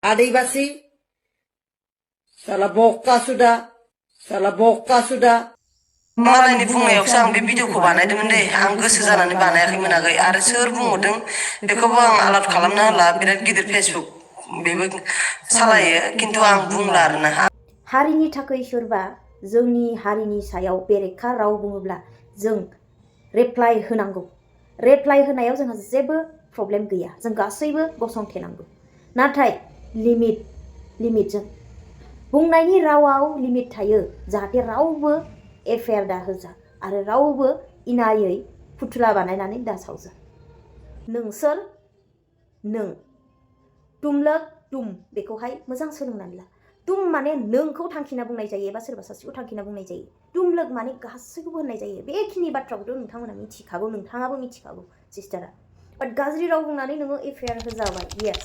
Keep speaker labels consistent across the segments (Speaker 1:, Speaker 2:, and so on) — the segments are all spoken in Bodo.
Speaker 1: Adibasi, salah boka sudah.
Speaker 2: मालायनि बुंनायावसो आं बे भिडिअखौ बानायदोंमोन दे आं गोसो जानानै बानायाखैमोन आगै आरो सोर बुंहरदों बेखौबो आं आलाद खालामना होला बिराद गिदिर फेसबुक बेबो सालायो खिन्थु आं बुंला आरोना
Speaker 3: हारिनि थाखाय सोरबा जोंनि हारिनि सायाव बेरेखा राव बुङोब्ला जों रिप्लाइ होनांगौ रिप्लाइ होनायाव जोंहा जेबो प्रब्लेम गैया जों गासैबो गसंथेनांगौ नाथाय लिमिटजों बुंनायनि रावाव लिमिट थायो जाहाथे रावबो एफआइआर दा होजा आरो रावबो इनायै फुथुला बानायनानै दा सावजा नोंसोर नों तुमलोग तुम बेखौहाय मोजां सोलोंनानै ला तुम माने नोंखौ थांखिना बुंनाय जायो एबा सोरबा सासेखौ थांखिना बुंनाय जायो तुमलोग माने गासैखौबो होननाय जायो बेखिनि बाथ्राखौथ' नोंथांमोना मिथिखागौ नोंथाङाबो मिथिखागौ सिस्टारा बाट गाज्रि राव बुंनानै नोङो एफआइआर होजाबाय येस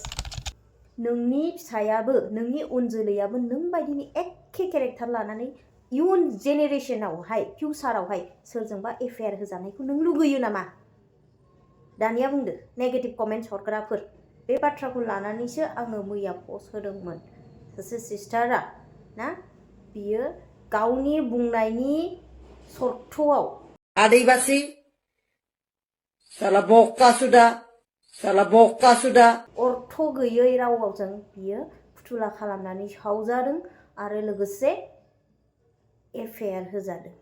Speaker 3: नोंनि फिसायाबो नोंनि उन जोलैयाबो नों बायदिनि एखे केरेक्टार लानानै इयुन जेनेरेशनावहाय फिउचारावहाय सोरजोंबा एफआइआर होजानायखौ नों लुगैयो नामा दानिया बुंदो नेगेटिभ कमेन्ट्स हरग्राफोर बे बाथ्राखौ लानानैसो आङो मैया पस्ट होदोंमोन सासे सिस्टारा ना बियो गावनि बुंनायनि सर्तआव
Speaker 1: Adibasi, salah boka sudah.
Speaker 3: अर्थ गैयै रावजों बियो फुथुला खालामनानै सावजादों आरो लोगोसे एफआइआर होजादों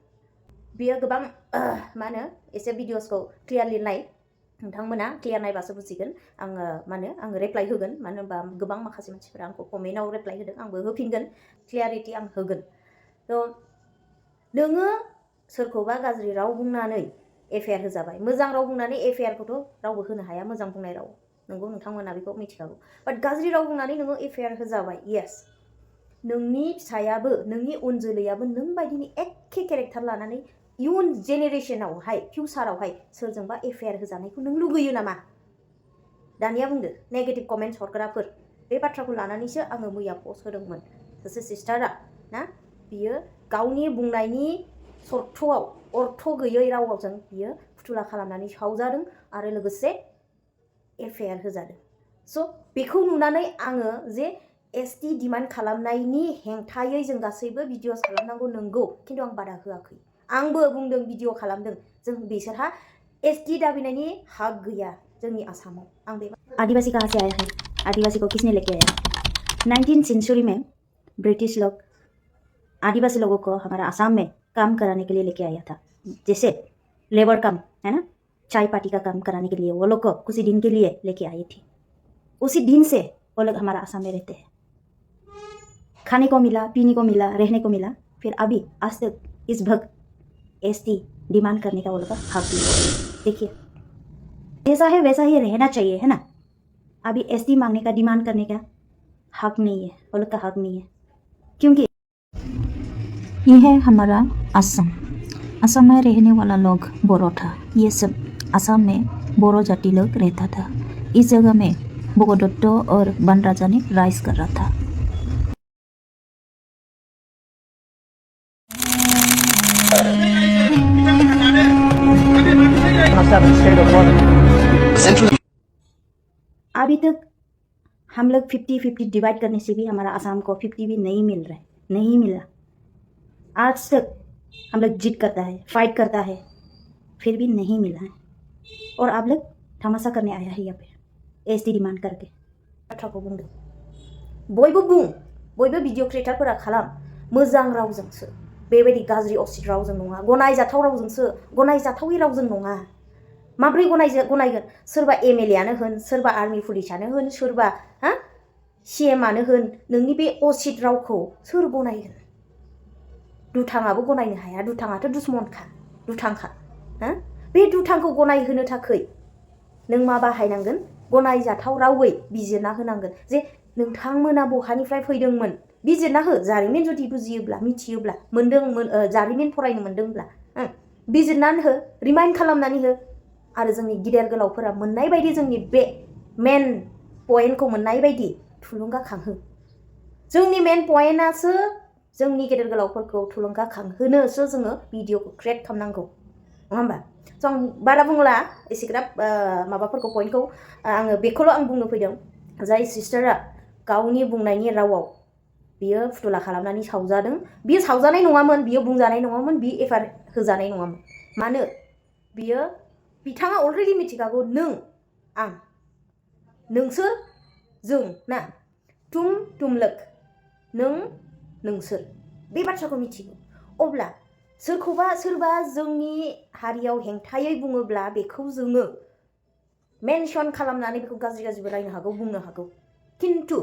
Speaker 3: बियो गोबां मानो एसे भिडिअसखौ क्लियारलि नाय नोंथांमोना क्लियार नायबासो बुजिगोन आङो आङो रिप्लाइ होगोन मानो होनबा गोबां माखासे मानसिफोरा आंखौ कमेन्टआव रिप्लाइ होदों आंबो होफिनगोन क्लियारिटि आं होगोन थ' नोङो सोरखौबा गाज्रि राव बुंनानै एफआइआर होजाबाय मोजां राव बुंनानै एफआइआरखौथ' रावबो होनो हाया मोजां बुंनाय राव नंगौ नोंथांमोना बेखौ मिथिखागौ बाट गाज्रि राव बुंनानै नोङो एफआइआर होजाबाय येस नोंनि फिसायाबो नोंनि उन जोलैयाबो नों बायदिनि एखे केरेक्टार लानानै इयुन जेनेरेशनावहाय फिउचारावहाय सोरजोंबा एफआइआर होजानायखौ नों लुगैयो नामा दानिया बुंदो नेगेटिभ कमेन्ट्स हरग्राफोर बे बाथ्राखौ लानानैसो आङो मैया पस्ट होदोंमोन सासे सिस्टारा ना बियो गावनि बुंनायनि सर्तआव अर्थ गैयै रावजों बियो फुथुला खालामनानै सावजादों आरो लोगोसे एफआइआर होजादों स' बेखौ नुनानै आङो जे एसटि डिमान्ड खालामनायनि हेंथायै जों गासैबो भिडिअस खालामनांगौ नंगौ खिन्थु आं बादा होआखै आंबो बुंदों भिडिअ खालामदों जों बिसोरहा एसटि दाबिनायनि हक गैया जोंनि आसामाव आं बे आदिवासी कहाँ से आया है आदिवासी को किसने लेके आया 19वीं सेंचुरी में ब्रिटिश लोग आदिवासी लोगों को हमारा आसाम में काम कराने के लिए लेके आया था जैसे लेबर काम है ना चाय पार्टी का काम कराने के लिए वो लोग को कुछ दिन के लिए लेके आई थी उसी दिन से वो लोग हमारा आसाम में रहते हैं खाने को मिला पीने को मिला रहने को मिला फिर अभी आज तक इस भक्त एसटी डिमांड करने का वो लोग का हक भी देखिए जैसा है वैसा ही रहना चाहिए है ना अभी एसटी मांगने का डिमांड करने का हक नहीं है वो लोग का हक नहीं है क्योंकि ये है हमारा असम असम में रहने वाला लोग बोरो था ये सब असम में बोरो जाति लोग रहता था इस जगह में भगदत्त और बन राजा ने राइज कर रहा था अभी तक हम लोग 50-50 डिवाइड करने से भी हमारा आसाम को 50 भी नहीं मिल रहा है नहीं मिला आज तक हम लोग जिद करता है फाइट करता है फिर भी नहीं मिला है और आप लोग तमाशा करने आया है यहाँ पे एसटी डिमांड करके बाथ्राखौ बुंदों बयबो भिडिअ क्रिएटरफोरा खालाम मोजां रावजोंसो बेबायदि गाज्रि असित रावजों नङा गनायजाथाव रावजोंसो गनायजाथावै रावजों नङा माब्रै गनायगोन सोरबा एमएलएआनो होन सोरबा आर्मी पुलिसानो होन सोरबा सिएमआनो होन नोंनि बे असित रावखौ सोर गनायगोन दुथाङाबो गनायनो हाया दुथाङाथ' दुथांखा बे दुथांखौ गनायहोनो थाखाय नों मा बाहायनांगोन गनायजाथाव रावै बिजिरना होनांगोन जे नोंथांमोना बहानिफ्राय फैदोंमोन बिजिरना हो जारिमिन जुदि बुजियोब्ला मिथियोब्ला जारिमिन फरायनो मोनदोंब्ला बिजिरनानै हो रिमाइन्ड खालामनानै हो आरो जोंनि गिदिर गोलावफोरा मोननाय बायदि जोंनि बे मेन पइन्टखौ मोननाय बायदि थुलुंगाखांहो जोंनि मेन पइन्टआसो जोंनि गेदेर गोलावफोरखौ थुलुंगाखांहोनोसो जोङो भिडिअखौ क्रिएट खालामनांगौ नङा होमबा स' आं बारा बुंला एसेग्राब माबाफोरखौ पइन्टखौ आङो बेखौल' आं बुंनो फैदों जाय सिस्टारा गावनि बुंनायनि रावाव बियो फुथुला खालामनानै सावजादों। बियो सावजानाय नङामोन, बियो बुंजानाय नङामोन, बियो एफआइआर होजानाय नङामोन। मानो? बियो बिथाङा अलरेडि मिथिखागौ नों आं नोंसोर जों ना तुमलोग नों नोंसोर बे बाथ्राखौ मिथिगौ। अब्ला सोरबा जोंनि हारियाव हेंथायै बुङोब्ला बेखौ जोङो मेनसन खालामनानै बेखौ गाज्रिबो रायनो हागौ, बुंनो हागौ। खिन्थु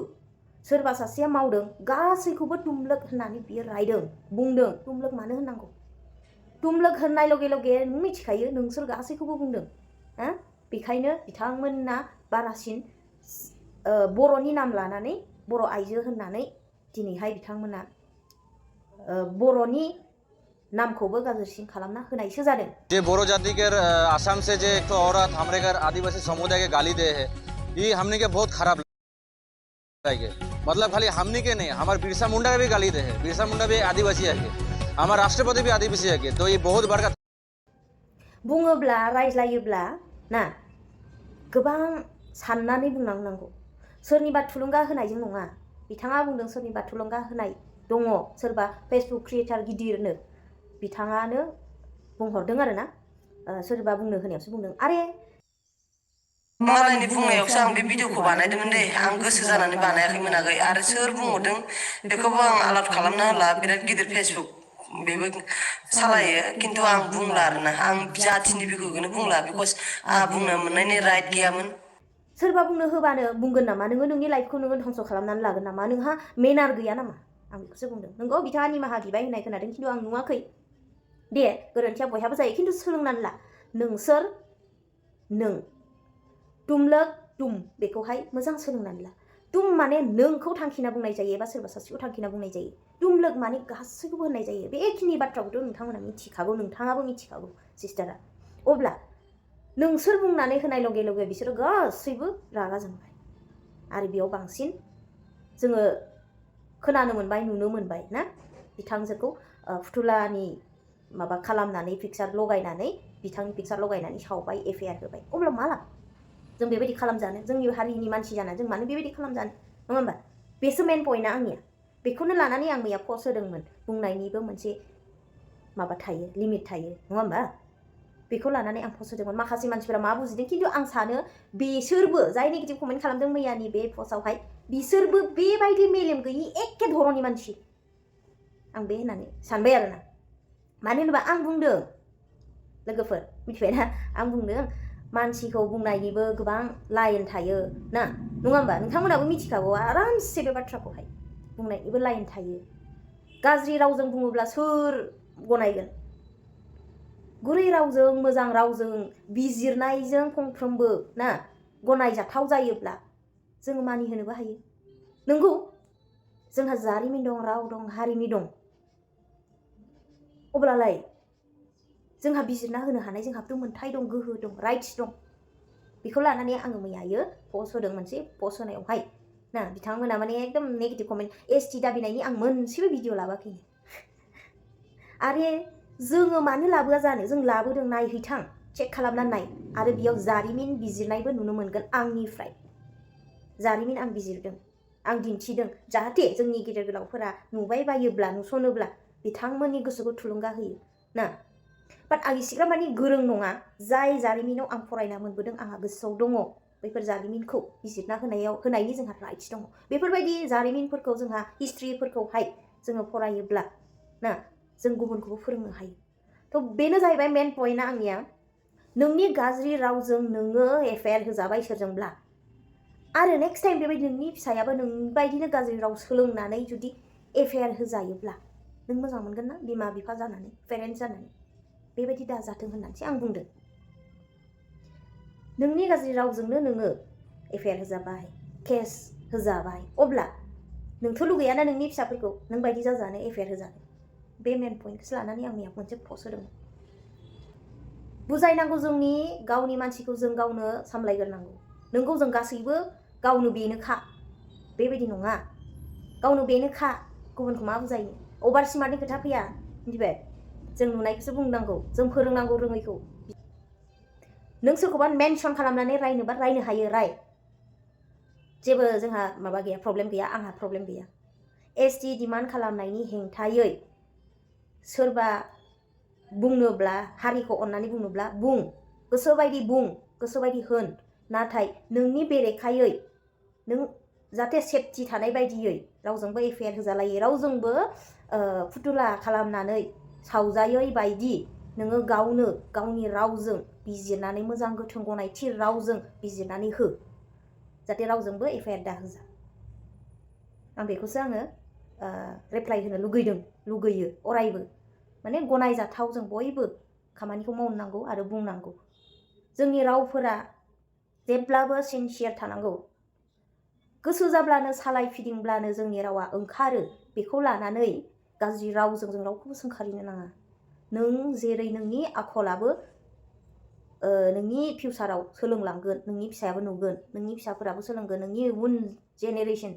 Speaker 3: सोरबा सासेया मावदों गासैखौबो तुमलोग होननानै बियो रायदों, बुंदों। तुमलोग मानो होननांगौ? तुमलोग होननाय लगे लगे नों मिथिखायो नोंसोर गासैखौबो बुंदों। बेखायनो बिथांमोना बारासिन बर'नि नाम लानानै बर' आइजो होननानै दिनैहाय बिथांमोना बर'नि नामखौबो गाज्रिसिन खालामना होनायसो जादों।
Speaker 4: जे बोरो जाति के आसाम से जे एक तो औरत हमारे घर आदिवासी समुदाय के गाली दे है, ये हमने के बहुत खराब लगे। मतलब खाली हमने के नहीं, हमारे बिरसा मुंडा के भी गाली दे है। बिरसा मुंडा भी आदिवासी है, हमारा राष्ट्रपति भी आदिवासी है, तो ये बहुत बड़ा
Speaker 3: बुङोब्ला रायज्लायोब्ला ना गोबां साननानै बुंनांगौ। सोरनिबा थुलुंगा होनायजों नङा। बिथाङा बुंदों सोरनिबा थुलुंगा होनाय दङ, सोरबा फेसबुक क्रिएटर गिदिरनो बिथाङानो बुंहरदों आरोना, सोरबा बुंनो होनायावसो बुंदों। आरे
Speaker 2: मालायनि बुंनायावसो आं बे भिडिअखौ बानायदोंमोन दे, आं गोसो जानानै बानायाखैमोन आगै। आरो सोर बुंहरदों बेखौबो आं आलाद खालामना होला। बिराद गिदिर फेसबुक बेबो सालायो, खिन्थु आं बुंला आरोना, आं जाथिनि बिखयखौनो बुंला, बिकज आंहा बुंनो मोननायनि राइट गैयामोन।
Speaker 3: सोरबा बुंनो होबानो बुंगोन नामा? नोङो नोंनि लाइफखौ नोङो धंस खालामनानै लागोन नामा? नोंहा मेनार गैया नामा? आं बेखौसो बुंदों। नोंगौ बिथाङा निमाहा बिबाय होननाय खोनादों, खिन्थु आं नुवाखै। दे गोरोन्थिया बयहाबो जायो, खिन्थु सोलोंनानै ला। नोंसोर नों तुमलोग तुम बेखौहाय मोजां सोलोंनानै ला। तुम माने नोंखौ थांखिना बुंनाय जायो एबा सोरबा सासेखौ थांखिना बुंनाय जायो। तुमलोग माने गासैखौबो होननाय जायो। बेखिनि बाथ्राखौथ' नोंथांमोना मिथिखागौ, नोंथाङाबो मिथिखागौ सिस्टारा। अब्ला नोंसोर बुंनानै होनाय लगे लगे बिसोरो गासैबो रागा जोंबाय। आरो बेयाव बांसिन जोङो खोनानो मोनबाय, नुनो मोनबाय ना बिथांजोखौ फुथुलानि माबा खालामनानै पिक्सार लगायनानै बिथांनि पिक्सार लगायनानै सावबाय, एफआइआर होबाय। अब्ला मा लाब? जों बेबायदि खालामजानो, जोंनि हारिनि मानसि जाना जों मानो बेबायदि खालामजानो, नङा होमबा? बेसो मेन पइन्टआ आंनिया। बेखौनो लानानै आं मैया पस्ट होदोंमोन। बुंनायनिबो मोनसे माबा थायो, लिमिट थायो, नङा होमबा? बेखौ लानानै आं पस्ट होदोंमोन। माखासे मानसिफोरा मा बुजिदों, खिन्थु आं सानो बिसोरबो जाय नेगेटिभ कमेन्ट खालामदों मैयानि बे पस्टआवहाय, बिसोरबो बेबायदि मेलेम गैयि एखे धरननि मानसि। आं बे होननानै सानबाय आरोना। मानो होनोबा आं बुंदों लोगोफोर, मिथिबायना? आं बुंदों मानसिखौ बुंनायनिबो गोबां लाइन थायो ना, नङा होमबा? नोंथांमोनाबो मिथिखागौ आरामसे बे बाथ्राखौहाय। बुंनायनिबो लाइन थायो। गाज्रि रावजों बुङोब्ला सोर गनायगोन? गुरै रावजों, मोजां रावजों, बिजिरनायजों फंफ्रोमबो ना गनायजाथाव जायोब्ला जोङो मानिहोनोबो हायो। नंगौ जोंहा जारिमिन दं, राव दं, हारिमु दं। अब्लालाय जोंहा बिजिरना होनो हानाय जोंहाथ' मोन्थाय दं, गोहो दं, राइट्स दं। बेखौ लानानै आङो मैयायो पस्ट होदों। मोनसे पस्ट होनायावहाय ना बिथांमोना माने एकदम नेगेटिभ कमेन्ट, एसटि दाबिनायनि आं मोनसेबो भिडिअ लाबोआखैनो। आरे जोङो मानो लाबोआ जानो? जों लाबोदों, नायहैथां, चेक खालामना नाय। आरो बेयाव जारिमिन बिजिरनायबो नुनो मोनगोन आंनिफ्राय। जारिमिन आं बिजिरदों, आं दिन्थिदों, जाहाथे जोंनि गेदेर गोलावफोरा नुबाय बायोब्ला, नुसनोब्ला बिथांमोननि गोसोखौ थुलुंगा होयो ना। बाट आं इसिग्राब माने गोरों नङा। जाय जारिमिनाव आं फरायना मोनबोदों, आंहा गोसोआव दङ। बैफोर जारिमिनखौ बिजिरना होनायनि जोंहा राइट्स दङ। बेफोरबायदि जारिमिनफोरखौ जोंहा हिस्ट्रिफोरखौहाय जोङो फरायोब्ला ना जों गुबुनखौबो फोरोंनो हायो। थ' बेनो जाहैबाय मेन पइन्टआ आंनिया। नोंनि गाज्रि रावजों नोङो एफआइआर होजाबाय सोरजोंब्ला, आरो नेक्स्ट टाइम बेबायदि नोंनि फिसायाबो नोंबायदिनो गाज्रि राव सोलोंनानै जुदि एफआइआर होजायोब्ला नों मोजां मोनगोन ना? बिमा बिफा जानानै, पेरेन्टस जानानै बेबायदि दाजाथों होननानैसो आं बुंदों। नोंनि गाज्रि रावजोंनो नोङो एफआइआर होजाबाय, केस होजाबाय, अब्ला नोंथ' लुगैयाना नोंनि फिसाफोरखौ नों बायदि जाजानो, एफआइआर होजानो। बे मेन पइन्टखौसो लानानै आं मैया मोनसे पस्ट होदोंमोन। बुजायनांगौ, जोंनि गावनि मानसिखौ जों गावनो सामलायग्रोनांगौ। नोंगौ जों गासैबो गावनो बेनोखा, बेबायदि नङा। गावनो बेनोखा, गुबुनखौ मा बुजायनो? अभार स्मार्टनि खोथा फैया, मिथिबाय? जों नुनायखौसो बुंनांगौ, जों फोरोंनांगौ रोङैखौ। नों सोरखौबा मेनसन खालामनानै रायनोबा रायनो हायो, राय। जेबो जोंहा माबा गैया प्रब्लेम गैया आंहा प्रब्लेम गैया एसटि डिमान्ड खालामनायनि हेंथायै सोरबा बुंनोब्ला हारिखौ अननानै बुंनोब्ला बुं गोसोबायदि होन नाथाय नोंनि बेरेखायै नों जाहाथे सेफटि थानाय बायदियै रावजोंबो एफआइआर होजालायै रावजोंबो फुथुला खालामनानै सावजायै बायदि नोङो गावनो गावनि रावजों बिजिरनानै मोजां गोथों गनायथि रावजों बिजिरनानै हो जाहाथे रावजोंबो एफआइआर दाहोजा आं बेखौसो आङो रिप्लाइ होनो लुगैयो अरायबो माने गनायजाथाव जों बयबो खामानिखौ मावनांगौ आरो बुंनांगौ जोंनि रावफोरा जेब्लाबो सिनसियार थानांगौ गोसो जाब्लानो सालायफिदिंब्लानो जोंनि रावा ओंखारो बेखौ लानानै गाज्रि रावजों जों रावखौबो सोंखारिनो नाङा नों जेरै नोंनि आखलाबो नोंनि फिउचाराव सोलोंलांगोन नोंनि फिसायाबो नुगोन नोंनि फिसाफोराबो सोलोंगोन नोंनि उन जेनेरेसन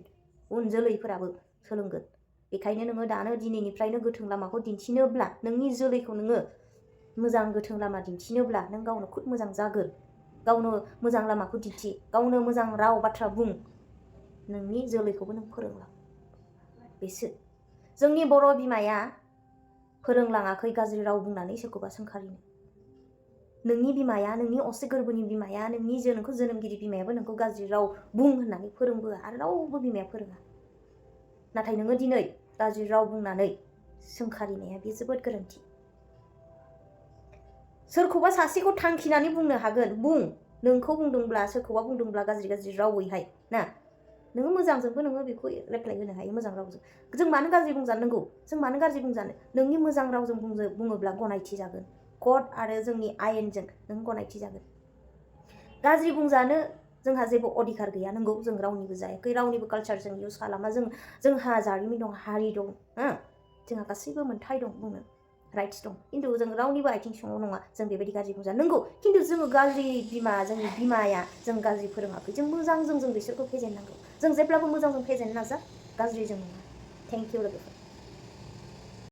Speaker 3: उन जोलैफोराबो सोलोंगोन बेखायनो नोङो दानो दिनैनिफ्रायनो गोथों लामाखौ दिन्थिनोब्ला नोंनि जोलैखौ नोङो मोजां गोथों लामा दिन्थिनोब्ला नों गावनो खुद मोजां जागोन गावनो मोजां लामाखौ दिन्थि गावनो मोजां राव बाथ्रा बुं नोंनि जोलैखौबो नों फोरोंलां बेसो जोंनि बर' बिमाया फोरोंलाङाखै गाज्रि राव बुंनानै सोरखौबा सोंखारिनो नोंनि बिमाया नोंनि असे गोरबोनि बिमाया नोंनि नोंखौ जोनोमगिरि बिमायाबो नोंखौ गाज्रि राव बुं होननानै फोरोंबोआ आरो रावबो बिमाया फोरोङा नाथाय नोङो दिनै गाज्रि राव बुंनानै सोंखारिनाया बे जोबोद गोरोन्थि सोरखौबा सासेखौ थांखिनानै बुंनो हागोन बुं नोंखौ बुंदोंब्ला सोरखौबा बुंदोंब्ला गाज्रि रावैहाय ना नोङो मोजांजोंबो नोङो बेखौ रिप्लाइ होनो हायो मोजां रावजों जों मानो गाज्रि बुंजानांगौ जों मानो गाज्रि बुंजानो नोंनि मोजां रावजों बुङोब्ला गनायथि जागोन कर्ट आरो जोंनि आयेनजों नों गनायथि जागोन गाज्रि बुंजानो जोंहा जेबो अधिकार गैया नंगौ जों रावनिबो जायाखै रावनिबो कालचार जों इउज खालामा जोंहा जारिमिन दं हारि दं जोंहा गासैबो मोनथाय दं बुंनो राइट्स दं खिन्थु जों रावनिबो आथिं सिङाव नङा जों बेबायदि गाज्रि बुंजानो नंगौ खिन्थु जोङो गाज्रि बिमा जोंनि बिमाया जों गाज्रि फोरोङाखै जों मोजांजों जों बिसोरखौ फेजेननांगौ जों जेब्लाबो मोजांजों फेजेननो नाजा गाज्रिजों नङा थेंक इउ लोगोफोर